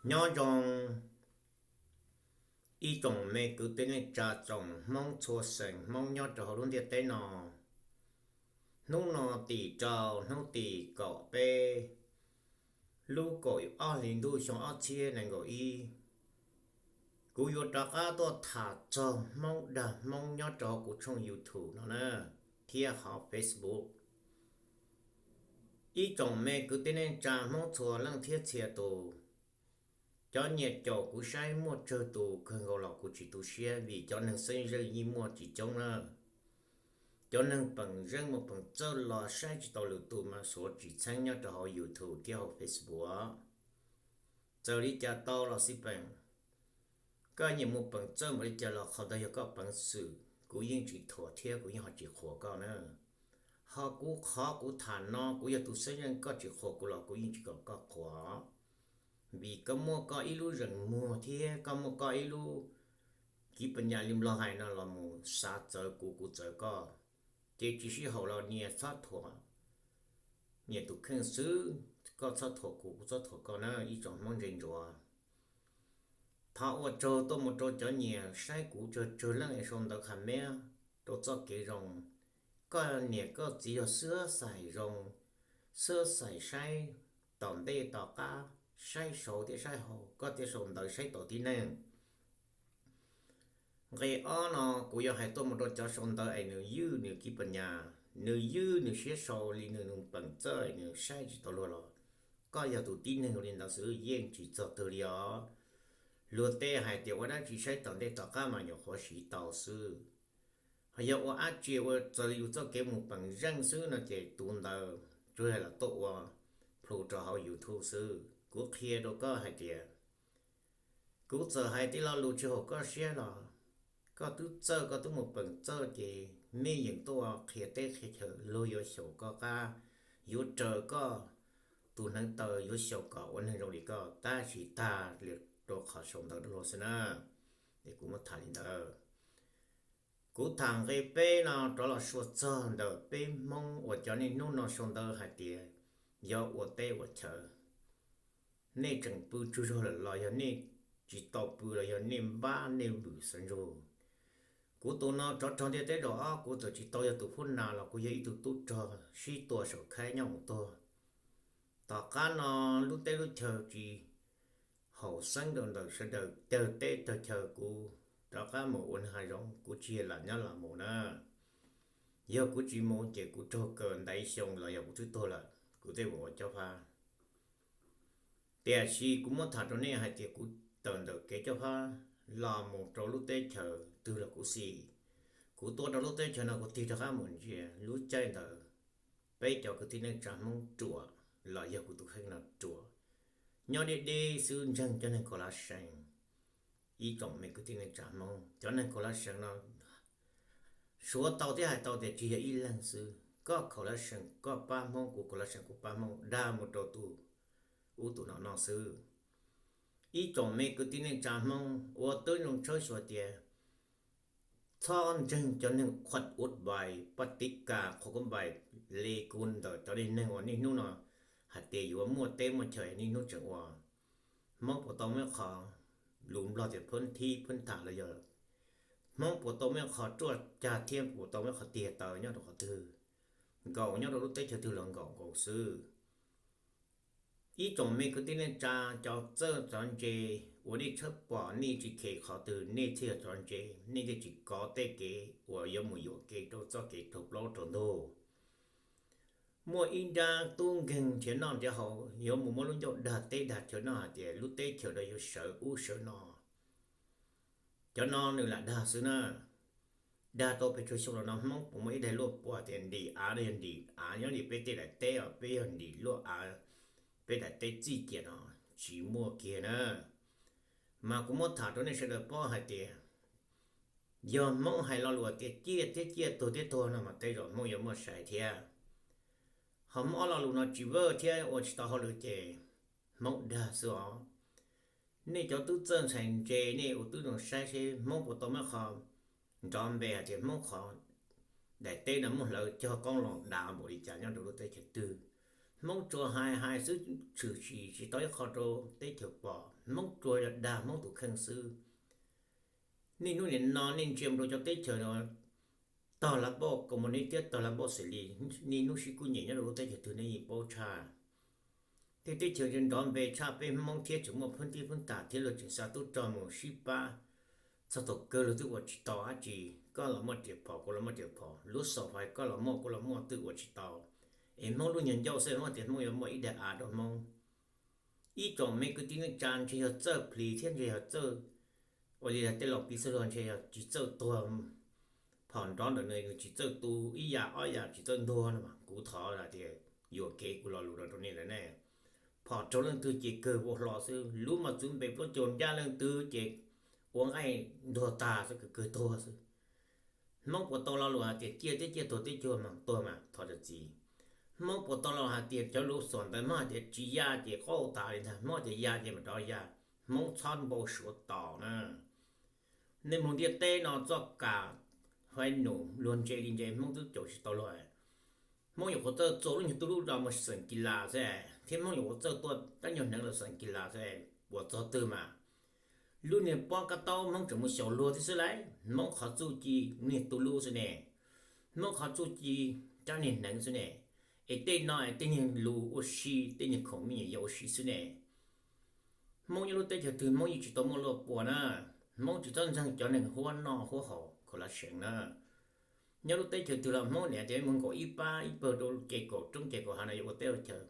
Nyob zoo ib tsoom me kwv tij neej tsa tsoom Hmoob txhua xeem Hmoob nyob rau hauv lub ntiaj teb no. Hnub no tim rau hnub tim kaum peb lub kaum ob hli ntuj xyoo ob txhiab nees nkaum ib, kuv yuav rov qab tuaj tham txog Hmoob dag Hmoob nyob rau hauv kuv tshooj YouTube no na, thiab hauv Facebook. Ib tsoom me kwv tij neej tsa Hmoob txhua leej thiab txhia tus, cov nyiam caum kuv saib muaj tsawg tus kawg nkaus los kuv tsis tu siab vim cov neeg xeeb zeej yeej muaj tsis coob na. Cov neeg peem zeej mus peem txawj los saib tsis tau lwm tus mas suav tsis txheeb nyob rau hauv YouTube thiab hauv Facebook. Txawm li cas tau los xij peem, koj nyiam mus peem txawj npaum li cas los qhov ntawd yog koj peev xwm, kuv yeej tsis thuam thiab kuv yeej ho tsis qhuas koj na. Ho kuv qhov kuv tham no kuv yog tus xeeb zeej, koj tsis qhuas kuv los kuv yeej tsis kom koj qhuas, vim koj muaj koj ib lub zeem muag thiab koj muaj koj ib lub kiv pes nyas li Nplog hais no los mus xav txawv kuv kuv txawv koj, ces tsis sib haum los nias txhob thuam nias tus kheej xwb, koj txhob thuam kuv kuv txhob thuam koj na ib tsoom Hmoob ntse ntsuav. Thov ua tsaug tuaj mus rau cov nyiam saib kuv tsawg tsawg leej es sau ntawv qha meb rau txoj kev zoo. Koj niam koj txiv yog xwb xais zoo, xwb xais saib tom ntej tom qab, saib saud thiab saib hauv, koj thiaj sau ntawv saib tau tib neeg. Nqe ob no kuv yuav hais tuaj mus rau cov sau ntawv es nws ywj nws kiv pes nyas, nws ywj nws siab sau li nws nws peem txawj nws saib tsis tau luag los, koj yog tus tib neeg li ntawd xwb yeej tsis txog twg li os. Luag tej hais tias ua dab tsi saib tom ntej tom qab mas nyuam qhuav siv tau xwb. Ho yog ua dab tsi ua txawv li yus txoj kev mus peem zeej xwb no ces tus ntawd tsuas yog lam tuaj ua plhu rau hauv YouTube xwb. Kuv qhia rau koj hais tias, kuv txawm hais tej lo lus tsis haum koj siab los koj twb txawj, koj twb mus peem txawj ces mej yeem tuaj ua qhia teb qhia chaw, luag yuav xyaum koj qab, yuav raws koj tus hneev taw, yuav xyaum kom ua neeg zoo li koj, tab sis tag li rau qhov sau ntawv rau luag xwb na. Es kuv muab tham li ntawd. Kuv tham nqe peb no rov los suav txog ntawm peb Hmoob uas cov niaj hnub no sau ntawv hais tias yog ua teb ua chaw, nej tseem pw tsaug zog lawm los yog nej tsis tau pw los yog nej npab nej vwm xav ntsug. Kuv tus no rov rog ntiaj teb zaum ob, kuv txawm tsis tau yog tus phub nas los kuv yog ib tug tub rog sib tua saum khaib nyob mus tuag. Tom qab no lub teb lub chaw tsis haum xeeb rau ntawm sawv daws tawg teb tawg chaw, kuv rov qab mus ua neeg hav zoov, kuv tsis yog lam nyob lam mus na. Yog kuv tsis mus ces kuv raug kaw ntaiv xyoo los yog kuv twb tuag lawm kuv thiaj mus ua cob phab. Tiam sis kuv muab tham rau nej hais tias kuv tawm ntawm kev cob phab los mus rau lub teb chaws twg los kuv xis. Kuv tuaj rau lub teb chaws no kuv tig rov qab mus ntsia lub caij ntawd peb cov kwv tij neej tsa Hmoob ruam los yog kuv tus kheej no ruam, nyob deb deb xwb ntseeg cov neeg khaus laj seev. Ib tsoom me kwv tij neej tsa Hmoob, cov neeg khaus laj seev no suav tau thiab hais tau tias tsis yog ib leeg xwb, koj khaus laj seev koj pab Hmoob, kuv khaus laj seev kuv pab Hmoob, dag mus rau tus ub tus no no xwb. Ib tsoom me kwv tij neej tsa Hmoob, ua tib zoo tshawb xyuas tias txhob ntseeg cov neeg khuam ua vais paj tiv kas, khuam ua vais li kuv ntawm cov neeg uas niaj hnub no hais tias yuav muaj teb muaj chaw niaj hnub tseem ua. Hmoob puas tau muaj qhov, lus Nplog tias phab thib phab tham los yog Hmoob puas tau muaj qhov ruaj cag thiab puas tau muaj qhov tiag taw nyob rau qhov twg, nkaum nyob rau lub teb chaws twg los nkaum nkaus xwb. Ib tsoom me kwv tij neej tsa, cov txawj cov ntse uas nej tshawb pom nej tsis khes qhov twg nej thiaj yog cov ntse, nej thiaj tsis kov tej kev uas yuav mus yuam kev rau txoj kev raug plaub raug ntug. Muaj ib nrab tub nkeeg nrhiav noj nrhiav haus yuav mus muab lub ncauj dag teb dag chaw noj hais tias lub teb chaws no yuav sawv ub sawv no. Cov no nws lam dag xwb na. Dag tau pes tsawg xyoo los no Hmoob puas muaj ib daim luaj pua tias ntim av no yog ntim av nyob li peb tej daim teb os, peb yog ntim luaj av, peb daim teb txij cia no tsis muaj kiag na. Mas kuv muab tham rau nej sawv daws paub hais tias yog Hmoob hais lo lus tias ciaj thiab ciaj, tuag thiab tuag no mas tej zaum Hmoob yuav muaj sai thiab. Ho Hmoob ob lo lus no tsis vaj thiab ua tsis tau hauj lwm ces Hmoob dag xwb os. Nej cov tub txawj ntxhais ntse nej ua tib zoo saib seb Hmoob puas tau muab qhov nrov npe hais tias Hmoob qhov daim teb no muab hlawv cog qoob loo dav npaum li cas nyob rau lub teb chaws twg. Hmoob tsuas hais hais xwb, tshwm sim tsis tau ib qho rau teb chaws pom, Hmoob tsuas yog dag Hmoob tus kheej xwb. Niaj hnub nim no nej ntsia mus rau cov teb chaws no, tog lav npauj komunist thiab tog lav npauj xis lis, niaj hnub sib kub nyem nyob rau lub teb chaws twg nej yeej paub tshaj. Tej teb chaws nrov npe tshaj peb Hmoob thiab tseem muaj phwb tib phwb tag thiab luag tseem xa tub rog mus sib pab. Txog thaum kawg luag twb ua tsis tau dab tsi, koj los muaj riam phom, kuv los muaj riam phom, lub xaus fais koj los muaj kuv los muaj twb ua tsis tau. Es Hmoob lub nyuag ncauj xwb muaj tias Hmoob yuav muaj ib daim av rau Hmoob. Ib tsoom me kwv tij neej tsa ntshe yog txawj plis thiab ntshe yog txawj, ua li tej laus piv txwv luag ntshe yog tsis txawj tuag. Phom nrov ntawm nws tsis txawj tu ib yam ob yam tsis txawj ntuag no mas kuv thov hais tias yuam kev kuv lo lus no rau nej lawm ne. Phom raug leej twg ces kawg vau hlo xwb, lub mos txwv npe plaub caug ncaj leej twg ces ua nqaij ntuag tag xwb, kawg kawg tuag xwb. Hmoob puas tau lo lus hais tias ciaj teb ciaj tuag teb cuag mas tuag mas thov txim. Hmoob puas tau lo lus hais tias cov lus xom ntawd Hmoob hais tias tsis ya ces qauj tas li ntag, Hmoob tias ya ces mam rov ya. Hmoob txhob npau suav tos na. Nej mus ntiaj teb no txoj kam fais num luag ntse li ntse Hmoob twb caum tsis tau luag. Hmoob nyuam qhuav txawj txua lub nyuag tu lub rau mus xeem Kis Las xwb, thiab Hmoob nyuam qhuav txawj tua dab nyuag hneev los xeem Kis Las xwb, puas txog twg mas. Lub niag pob kab taub Hmoob tseem mus xyaum luag thiab xwb lauj. Hmoob qhov txuj ci niag tu lub xwb ne, Hmoob qhov txuj ci rab niag hneev xwb ne, es tej no es tej niag lus ua si, tej niag khoom me nyuam yaus ua si xwb ne. Hmoob nyob lub teb chaws twg Hmoob yeej tsis tau muaj luaj puas na. Hmoob tsis txhob ntseeg cov neeg huab noj huab haus kho lav seev na. Nyob lub teb chaws twg los Hmoob niam tias mus nkaum ib pab ib pawg rau ces kaum roob ces kaum hav no yuav ua teb ua chaw,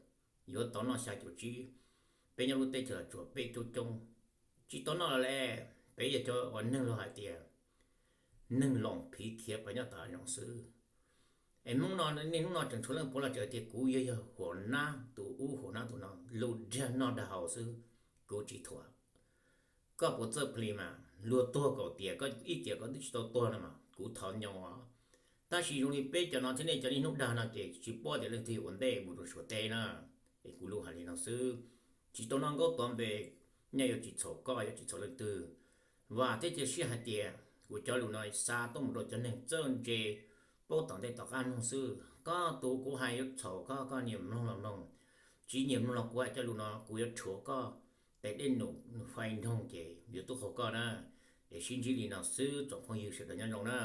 yuav tau noj xya caum tsib. Peb nyob lub teb chaws los tsuas peb coob coob, tsis tau noj los le. Peb yog cov uas neeg luag hais tias neeg loos phiv khiav pas nyob tom hav zoov xwb. Es Hmoob no niaj hnub no tseem tshuav leej puav los tseem tias kuv yog yog huam nab tus ub huam nab tus no, lus dag noj dag haus xwb, kuv tsis thuam. Koj puas txawj plis mas luag tuag kaum tiam koj ib tiam koj twb tsis tau tuag no mas kuv thov nyoo os. Tab sis zoo li peb cov no thiab nej cov niaj hnub dag no ces tsis paub tias leej twg yuav ua ntej mus rau Suav teb na. Es kuv lus hais li no xwb, tsis tau noj nkaub tuav npe, nej yuav tsis txhaum koj yuav tsis txhaum leej twg. Vam thiab cia siab hais tias kuv cov lus no xa tuaj mus rau cov neeg txawj ntse paub tom ntej tom qab mloog xwb. Koj tus kuv hais yuav txhaum koj, koj niam mloog los mloog, tsis nyiam mloog los kuv hais cov lus no kuv yuav rhuav koj tes dej num fais nroog ces yuav tub qhau koj na. Es sib ntsib li no xwb tsoom phooj ywg sawv daws nyob zoo na.